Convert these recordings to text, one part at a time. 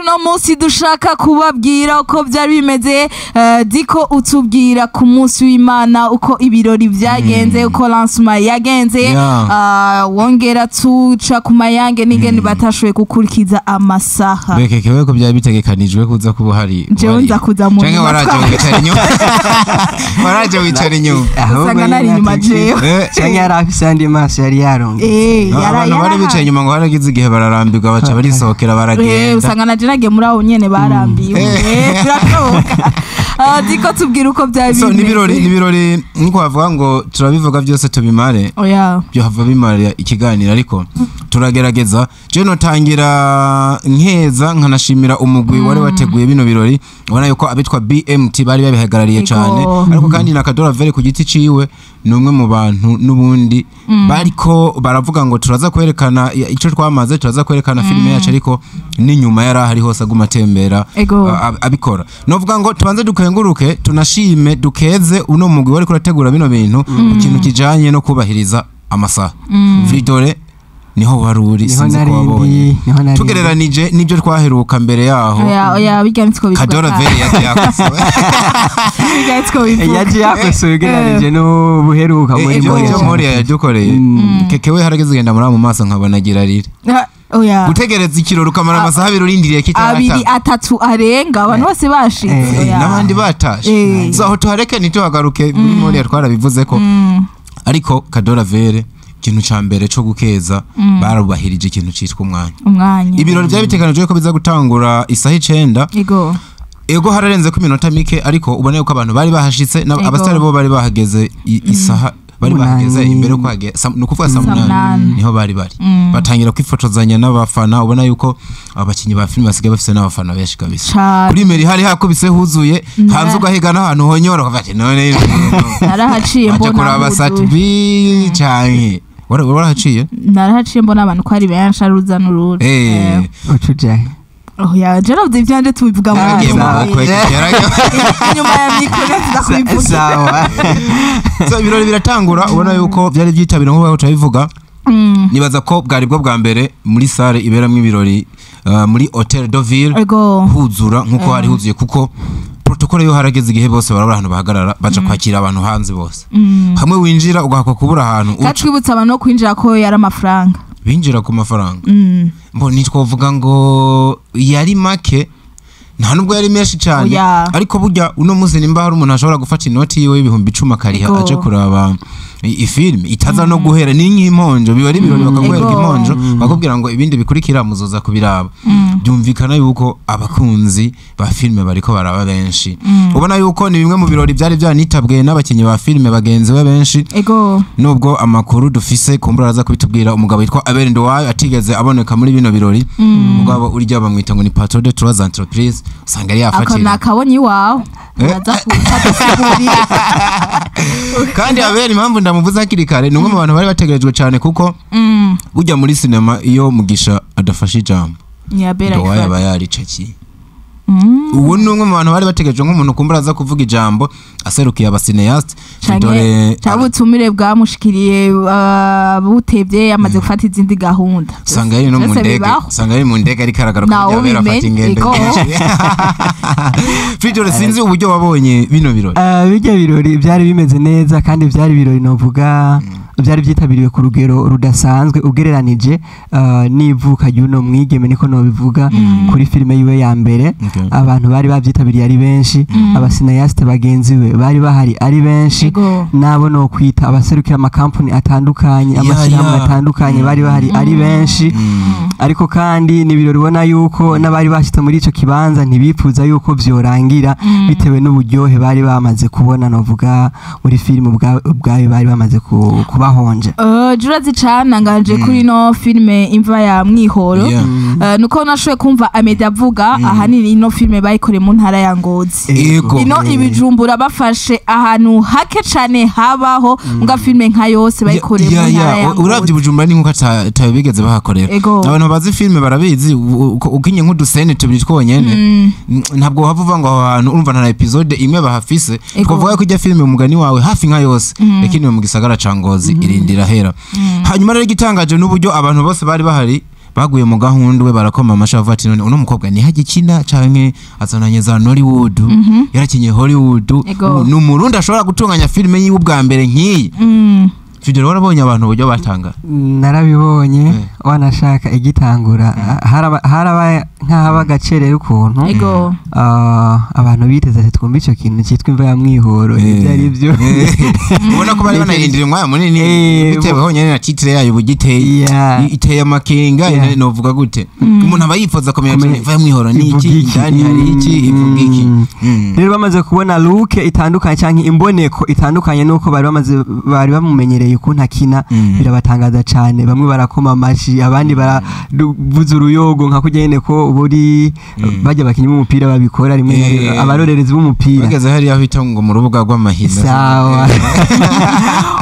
Uno munsi dushaka kubabwira uko byari bimeze. Diko utubwira ku munsi w'Imana uko ibirori byagenze, uko lancement yagenze. Wongera tuca ku mayange n'ingene batashoboye gukurikiza amasaha. Bekekewe ko byari bitegekanijwe kuza kuba hari. Jewe uhari. Nza kuza mu Canke nyuma. Waraje wicara inyuma, waraje wicara inyuma. Usanga nari inyuma jewe. Canke yari afise andi maso yari yarongo. Abantu bari bicaye inyuma ngo haragize igihe bararambirwa, baca barisohokera, baragenda. Usanga na je nagiye muri abo nyene barambiwe. Birashoboka. Diko, tubwira uko byari So bimeze. Nibirori nkuko bavuga ngo turabivuga byose tubimare, Oya. byo hava bimara ikiganiro, ariko turagerageza. Je notangira nkeza nkanashimira umugwi wari wateguye bino birori. Ubona yuko abitwa BMT bari babihagarariye cyane, ariko kandi na Kadora Vere ku giti ciwe ni umwe mu bantu n'ubundi bariko baravuga ngo turaza kwerekana ico twamaze, turaza kwerekana filime yacu, ariko n'inyuma yari ahari hose aguma atembera, abikora. Novuga ngo tubanze dukenguruke, tunashime, dukeze uno mugwi wari kurategura bino bintu ku kintu kijanye no kubahiriza amasaha. Vidore, niho wari uri? Niho Sinzi ko nari wabonye. ndi, niho nari ndi. Tugereranije n'ibyo twaheruka mbere yaho, Oya, oya, bijya nitwo bivuga. Kadora Vere yaje yakosowe. Bijya nitwo bivuga. Yaje yakosoye ugereranije n'ubuheruka muri Ibyo Moria. ibyo Moria yadukoreye, kekewe harageze genda muri mu maso nkabona agira arire. Oya. Gutegereza ikirori ukamara amasaha 2 urindiriye 2, kitaratanga, 3 arenga, abantu bose bashitse. Oya. N'abandi batashe. So aho tuhareke, ntituhagaruke muri Moria, twarabivuze ko. Ariko Kadora Vere, ikintu ca mbere co gukeza, barubahirije ikintu citwa umwanya. Umwanya. Ibirori byari biteganijwe ko biza gutangura isaha 9. Ego, hararenze ko iminota mike, ariko ubona yuko abantu bari bahashitse, abasitari bo bari bahageze isaha bari 8. bahageze imbere yo kuhagera, ni ukuvuga saa Saa 8 8. niho bari batangira kwifotozanya n'abafana. Ubona yuko abakinyi ba filime basigaye bafise n'abafana benshi kabisa. Cane. Kuri meri hari hakubise huzuye, hanze ugahiga n'ahantu honyora, ukavuga ati none ibi bintu Narahaciye baje mbona kuraba huzuye. Sat-B canke warahaciye? Narahaciye mbona abantu ko ari benshi, ari uruza n'uruza. Ucujahe? Oya, je navuze ivyanje, tubivuga mu Yaragiye mu Sawa. bukwe, yaragiye. Inyuma ya mikoro tuza kubivuga. Sawa. So ibirori biratangura, ubona yuko byari byitabiriwe nk'uko turabivuga. Nibaza ko bwari bwo bwa mbere muri salle iberamwo ibirori, muri Hotel de Ville, huzura nk'uko hari huzuye, kuko protocole yo harageze igihe bose barabura ahantu bahagarara, baja kwakira abantu hanze bose. Hamwe winjira ugahakwa kubura ahantu uca. Kandi twibutsa abantu no kwinjira ko yari amafaranga. Binjira ku mafaranga mbo ntitwovuga ngo yari make, nta nubwo yari menshi cyane. Oya. Ariko burya uno munsi nimba hari umuntu ashobora gufata inoti yiwe y'10,000 akariha aje kuraba ifilme itaza no guhera, ni nk'imponjo, biba ari ibirori bakaguherwa imponjo, bakubwira ngo ibindi bikurikira muzoza kubiraba. Byumvikana yuko abakunzi ba filime bariko baraba benshi. Ubona yuko ni bimwe mu birori byari byanitabwe n'abakinnyi ba filime bagenzi be benshi, nubwo amakuru dufise, kumbura araza kubitubwira, umugabo witwa Abel Nduwayo atigeze aboneka muri bino birori. Mugabo urya bamwita ngo ni patron de trois entreprises, usanga yari Ako yafatira. nakabonye iwawe, uraza kukadusigurira. Kandi Abel, impamvu ndamuvuze hakiri kare, ni umwe mu bantu bari bategerejwe cyane, kuko burya muri sinema iyo Mugisha adafashe ijambo, Ni Abel. Nduwayo aba ayifata. yaricakiye. Ubu ni umwe mu bantu bari bategerejwe nk'umuntu kumbura aza kuvuga ijambo aserukiye aba cinéastes. Dore Canke ubutumire bwamushikiriye butevye, yamaze gufata izindi gahunda. Usanga yari no mu Vyose ndege. bibaho. Usanga yari mu ndege ariko aragaruka. Nawe Kugira Abel afata ubimenye, ingendo nyinshi. Fidore, sinzi uburyo wabonye bino birori. Bijya birori byari bimeze neza, kandi byari ibirori novuga byari byitabiriwe ku rugero rudasanzwe ugereranije n'ivuka ry'uno mwigeme, niko nobivuga, kuri filime yiwe ya mbere. Abantu bari babyitabiriye ari benshi, aba cinéastes bagenzi be bari bahari ari benshi, nabo no kwita abaserukira amakampani atandukanye, amashyirahamwe atandukanye bari bahari ari benshi. Ariko kandi ni ibirori ubona yuko n'abari bashyitse muri ico kibanza ntibipfuza yuko vyorangira, bitewe n'uburyohe bari bamaze kubona, novuga muri filime ubwayo bari bamaze kubahonja. Jurazi cananganje kuri no filime Imva ya Mwihoro. Nuko nashoboye kumva Amedi avuga ahanini ino filime bayikoreye mu ntara ya Ngozi. Ino ibijumbura bafashe ahantu hake cane habaho, muga filime nka yose bayikoreye mu ntara ya Uravye Ngozi. Bujumbura ni nkuko atabigeze bahakorera. Abantu bazi filime barabizi, ukinye nk'udusene tubiri twonyene, ntabwo wahava uva ngo aho hantu urumva nta episode imwe bahafise. Twavuga ko ijya filime, umugani wawe, hafi nka yose yakiniwe mu gisagara ca Ngozi, irindira hera. Hanyuma rero igitangaje n'uburyo abantu bose bari bahari. Baguye mu gahundwe, barakoma amashi, bavuga ati none uno mukobwa ni hagikina canke azananye za Nollywood, yarakinye Hollywood, ni umurundi ashobora gutunganya filime yiwe ubwa mbere nk'iyi. Fidel, warabonye abantu uburyo batanga? Narabibonye. Wanashaka igitangura haraba nk'ahaba agacerere ukuntu. Abantu biteze ati twumve ico kintu cyitwa Imva ya Mwihoro, ibyo ari byo. Ubona ko bari banarindiriye umwanya munini, bitewe honyine na titre yayo bugiteye, iteye amakenga. Novuga gute, umuntu aba yifuza kumenya ati Kumenya Imva ya Mwihoro ni ivuga iki, iki? indani hari iki, ivuga iki? Rero bamaze kubona look itandukanye cyangwa imboneko itandukanye nuko bari bamaze bari bamumenyereye ukuntu akina, birabatangaza cyane. Bamwe barakoma amashi, abandi baravuza uruyogo nka kurya nyene ko buri bajya abakinyi b'umupira babikora rimwe na rimwe, abarorerezi b'umupira. Bageze hariya aho bita ngo mu rubuga rw'amahina. Sawa,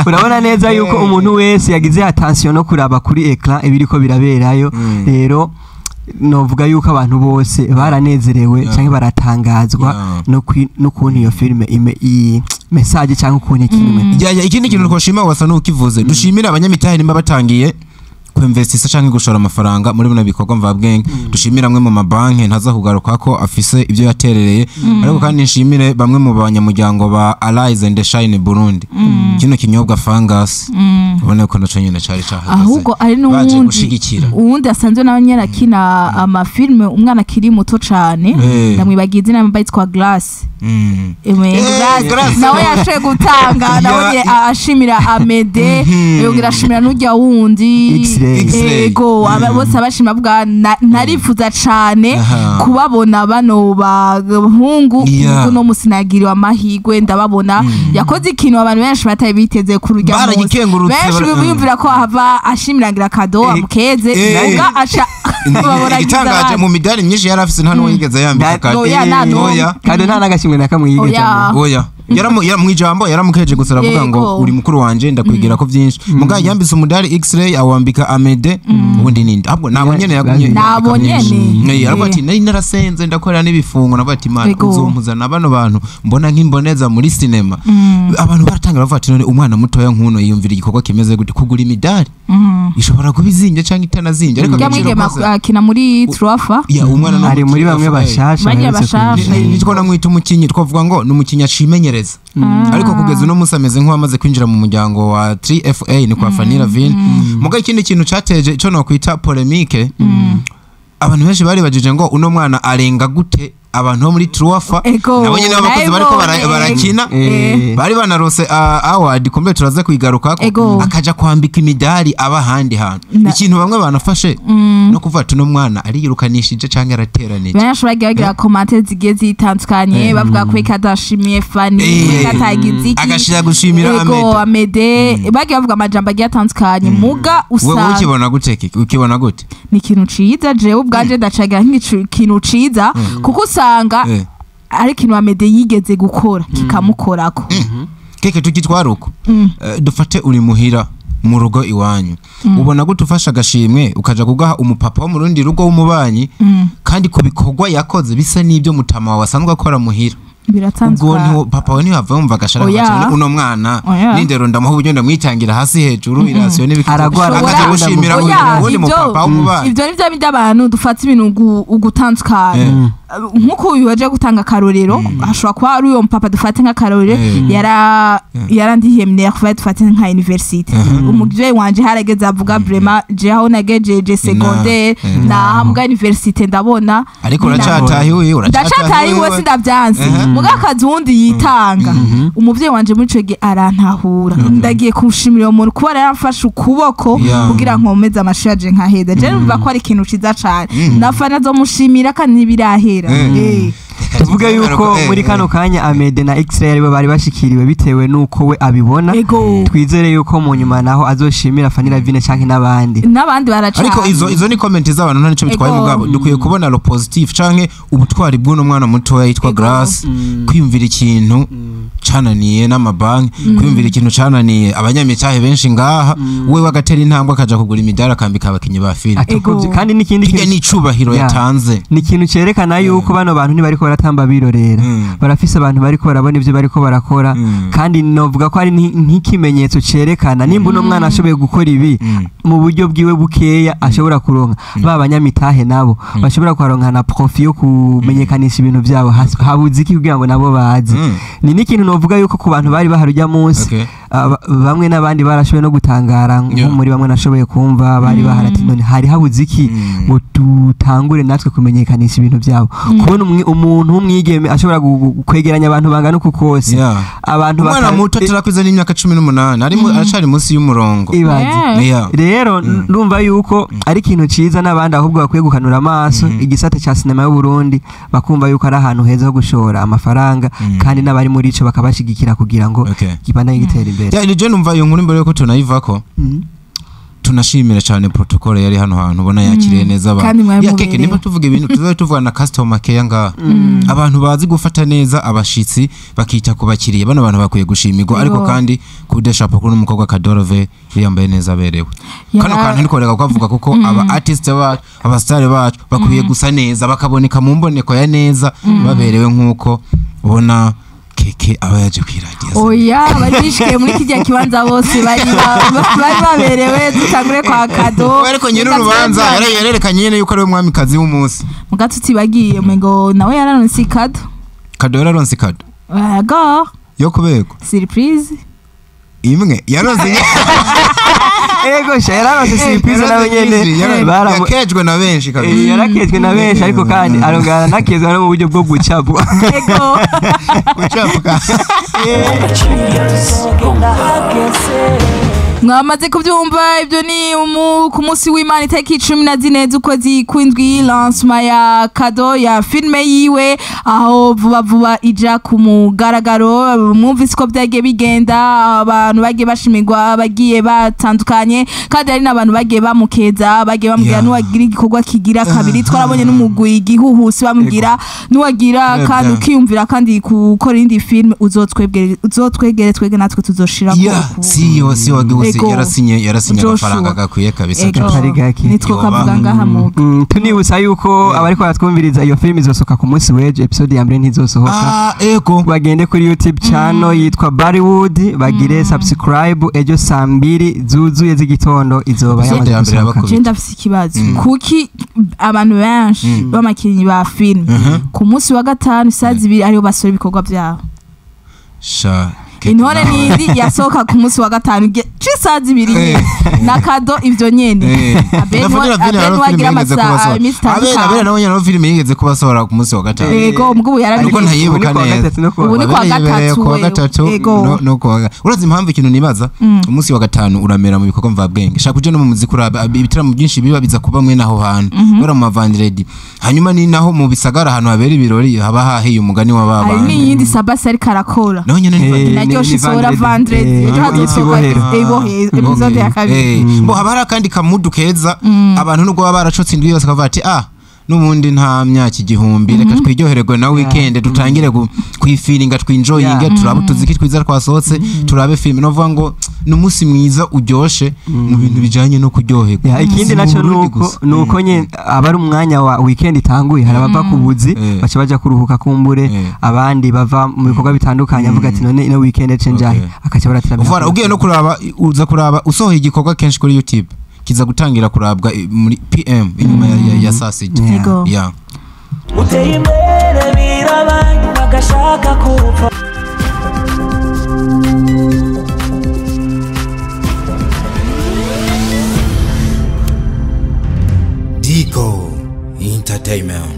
urabona neza yuko umuntu wese yagize attention no kuraba kuri écran ibiriko biraberayo. Rero novuga yuko abantu bose baranezerewe canke baratangazwa n'ukuntu iyo filime ime iyi message cyangwa ukuntu ikinwe. Ya, ikindi kintu twoshima, wasa n'ukivuze, dushimira abanyamitahe nimba batangiye kuinvestisa canke gushora amafaranga muri bino bikorwa mvabwenge. Dushimira amwe mu mabanki ntaza kugaruka ko afise ibyo yaterereye, ariko kandi nshimire bamwe mu banyamuryango ba Arise and Shine Burundi, kino kinyobwa Fungus, ubona ko naco nyene cari cahagaze, Ahubwo ari baje n'uwundi gushigikira. Uwundi asanzwe nawe nyene akina amafilme, umwana akiri muto cane, ndamwibagiye izina, yambaye yitwa Glace. Grace, Grace. Nawe yashoboye gutanga, nawe ashimira Amede, yongera ashimira n'urya wundi. X-Ray. X-Ray. Ego, bose abashima, avuga narifuza cane kubabona bano bahungu, uno musi nagiriwe amahirwe ndababona. Yakoze ikintu abantu benshi batari biteze kuri urya munsi. Baragikengurutse, Benshi biyumvira ko ahava ashimirangira kado amukeze, muga aca babona. Igitangaje, mu midari myinshi yari afise, nta n'uwo yigeze yambika kado. Oya, nta n'umwe. Oya. Kandi nta n'agashimwe na kamwe yigeze Oya. amuha. Oya, mw'ijambo yaramukeje gusa, aravuga ngo uri mukuru wanje, ndakwigira ko byinshi. Muga yambitse umudari X-Ray, awambika Amede, ubundi ninde ahubwo nabo nyene yagumye Nabo yambika myinshi. nyene. Aravuga ati nari narasenze, ndakora n'ibifungo, navuga ati Imana uzompuzana bano bantu mbona nk'imboneza muri sinema. Abantu baratanga bavuga ati none umwana mutoya nk'uno yiyumvira igikorwa kimeze gute, kugura imidari ishobora kuba izinze cyangwa itanazinze, ariko Urya agaciro mwigeme kose akina muri Truafa. Ya, umwana no Ari muri bamwe bashasha Bagiye baherutse bashasha. kwinjira. Nitwo namwita umukinyi, twavuga ngo ni umukinyi acimenyereza, ariko kugeza uno munsi ameze nk'uwamaze kwinjira mu muryango wa 3FA, ni kwa Fanny Lavine. Muga ikindi kintu cateje ico nokwita polémique, abantu benshi baribajije ngo uno mwana arenga gute abantu bo muri Truafa, nabo nyene b'abakozi bariko barakina, bari banarose award, kumbe turaza kuyigarukako, akaja kwambika imidari aba ahandi hantu, ikintu bamwe banafashe no kuvuga ati uno mwana ariyirukanishije canke arateranije. Benshi bagiye bagira commentaires zigiye zitandukanye, bavuga ko kadashimiye Fanny, ko atagize iki, Agashira gushimira Ego, Amede. Amede. Bagiye bavuga amajambo agiye atandukanye, muga Wewe usanga ukibona gute, Kiki? Ukibona gute? Ni ikintu ciza. Jewe ubwanje ndacagira nk'ikintu ciza, kuko usanga ari ikintu Amede yigeze gukora kikamukorako. Keke, tugitwara uko. Dufate uri muhira mu rugo iwanyu, ubona gute ufashe agashimwe ukaja kugaha umupapa wo mu rundi rugo w'umubanyi, kandi ku bikorwa yakoze bisa n'ibyo mutama wawe asanzwe akora muhira? Ubwo Biratandukanye. niho papa we ntihava yumva agashara, Oya. ati uno mwana Oya. n'indero ndamuha, uburyo ndamwitangira hasi hejuru, irasiyo n'ibiki, Aragwara, akaja Ushobora- gushimira Oya, uwundi mupapa w'umubanyi. Ibyo ni bya bindi abantu dufata ibintu ugutandukana. Nk'uko uyu waje gutanga akarorero, hashobora kuba ari uyo mupapa dufate nk'akarorero, yarandihiye minerval, dufate nka université. Umuvyeyi wanje harageze avuga vraiment je aho nagejeje secondaire na mbwa université ndabona. Ariko uracatahiwe. Ndacatahiwe, sindavyanse. Muga akazi wundi yitanga, umuvyeyi wanje muri ico gihe arantahura, ndagiye kushimira uwo muntu kuba yaramfashe ukuboko kugira nkomeze amashuri yaje nkaheza. Je numva ko ari ikintu ciza cane, nafana azomushimira kandi ntibirahera. Tuvuge yuko muri kano kanya Amede na X-Ray aribo bari bashikiriwe bitewe nuko we abibona. Twizere yuko mu nyuma naho azoshimira Fanny Lavine canke n'abandi. N'abandi baraca. Ariko izo ni comment z'abantu, nta nico bitwaye. Mugabo dukwiye kubona lo positif canke ubutwari bw'uno mwana mutoya yitwa Grace, kwiyumvira ikintu. cananiye n'amabanki, kwiyumvira ikintu cananiye abanyamitahe benshi ngaha, we wagatera intambwe akaja kugura imidari akambika abakinyi ba filime. Ego. Kandi n'ikindi Kirya ni icubahiro yatanze. Ni ikintu cerekana yuko bano bantu ntibariko baratamba birorera, barafise abantu bariko barabona ivyo bariko barakora, kandi novuga ko ari nk'ikimenyetso cerekana nimba uno mwana ashoboye gukora ibi mu buryo bwiwe bukeya ashobora kuronka, ba banyamitahe nabo bashobora kuharonka na profit yo kumenyekanisha ibintu vyabo, habuze iki kugira ngo nabo baze. Ni n'ikintu novuga yuko ku bantu bari bahari urya munsi, bamwe n'abandi barashoboye no gutangara, nko muri bamwe nashoboye kumva bari bahari ati none hari habuze iki ngo dutangure natwe kumenyekanisha ibintu byabo. Kubona umuntu w'umwigeme ashobora kwegeranya abantu bangana uku kose, abantu umwana muto atarakwiza n'imyaka 18 arimo aracari munsi y'umurongo. Ibaze. Rero ndumva yuko ari ikintu ciza n'abandi ahubwo bakwiye gukanura amaso igisata ca sinema y'u Burundi, bakumva yuko ari ahantu heza ho gushora amafaranga, kandi n'abari muri ico bakabashigikira kugira ngo kibandanye gitera imbere. Ya je numva iyo nkuru imbere yuko tunayivako, tunashimira cyane protocole yari hano hantu ubona yakiriye neza abantu. Ya Keke, nimba tuvuga ibintu tuzobe tuvuga na customer care ngaha, abantu bazi gufata neza abashitsi bakita ku bakiriya, bano bantu bakwiye gushimirwa. Ariko kandi kudesha kuri n'umukobwa Kadorove yambaye neza aberewe. Kano kantu ndiko reka kuvuga kuko aba artist bacu, aba star bacu bakwiye gusa neza, bakaboneka mu mboneko ya neza, baberewe nkuko ubona Keke aba yaje kwiradiya. Oya, barishike muri kijya kibanza bose bari baberewe. Dutangure kwa Kado. Ariko nyiri urubanza yarerekanye nyene yuko ari we mwamikazi w'umunsi. Muga tutibagiye umengo nawe yararonse kado. Kado yararonse kado. Yego. Yo kubego. Surprise. Imwe yaronse. Ego sha yararonse surprise nawe nyene. Yakejwe na benshi kabisa. Yarakejwe na benshi, ariko kandi arongana nakezwa no mu buryo bwo gucapwa. Ego. Gucapwa. Mwamaze kubyumva ibyo ni ku munsi w'Imana itariki 14 z'ukwezi kw'indwi, lancement ya Kado ya filme yiwe, aho vuba vuba ija ku mugaragaro. Mwumvise ko byagiye bigenda, abantu bagiye bashimirwa, bagiye batandukanye, kandi hari n'abantu bagiye bamukeza, bagiye bamubwira nuwagira igikorwa kigira kabiri. Twarabonye n'umugwi igihuhusi bamubwira nuwagira kandi ukiyumvira kandi gukora indi filme uzotwegere twege natwe tuzoshira ko. Siyo yarasinye amafaranga gakwiye kabisa. Nitwo kavuga ngaha mu tunibutsa yuko abariko baratwumviriza iyo filime izosohoka ku munsi w'ejo, episode ya mbere ntizosohoka. Ego bagende kuri YouTube channel yitwa Bollywood, bagire subscribe, ejo saa 2 zuzuye z'igitondo izoba yamaze gusohoka. Je ndafise ikibazo, kuki abantu benshi b'amakinyi ba filime ku munsi wa gatanu saa 2 ariyo basora ibikorwa byabo? Sha intore nindi yasohoka ku munsi wa gatanu c'isaha 2 na Kado ivyo nyene. Abene nawe nyene filime yigeze kubasohora ku munsi wa gatanu. Ego mugabo yarabiko ntayibuka neza. Ubu ni kwa gatatu. No kwa urazi impamvu ikintu nibaza, umunsi wa gatanu uramera mu bikorwa mvabwenge. Shaka uje no mu muziki uraba ibitaramo byinshi biba biza kuba mwe naho hantu bora mu mavandredi, hanyuma ni naho mu bisagara ahantu habera ibirori haba hahiye umugani wa baba. Hari n'iyindi sabasi ariko arakora naho nyene ni naryoshe isohora vendredi, ejo hazosohoka episode ya kabiri. Bo haba hari akandi kamudu keza, abantu nubwo baba baracotse indwi yose bakavuga ati n'ubundi nta myaka 1000, reka twiryohererwe na weekend, dutangire kwifiringa, twinjoyinge, turabe utuziki twiza twasohotse, turabe filime. Novuga ngo ni umunsi mwiza uryoshe mu bintu bijanye no kuryoherwa. Ikindi naco nuko nye aba ari umwanya wa weekend itanguye, hari abava ku buzi baca baja kuruhuka kumbure, abandi bava mu bikorwa bitandukanye avuga ati none ino weekend cenjahe, akaca baratiramira. Ugiye no kuraba, uza kuraba usohoye igikorwa kenshi kuri YouTube kiza gutangira kurabwa muri PM inyuma ya saa 6. Yeah. Uteye imbere birabanyu bagashaka kupfa. Dico Entertainment.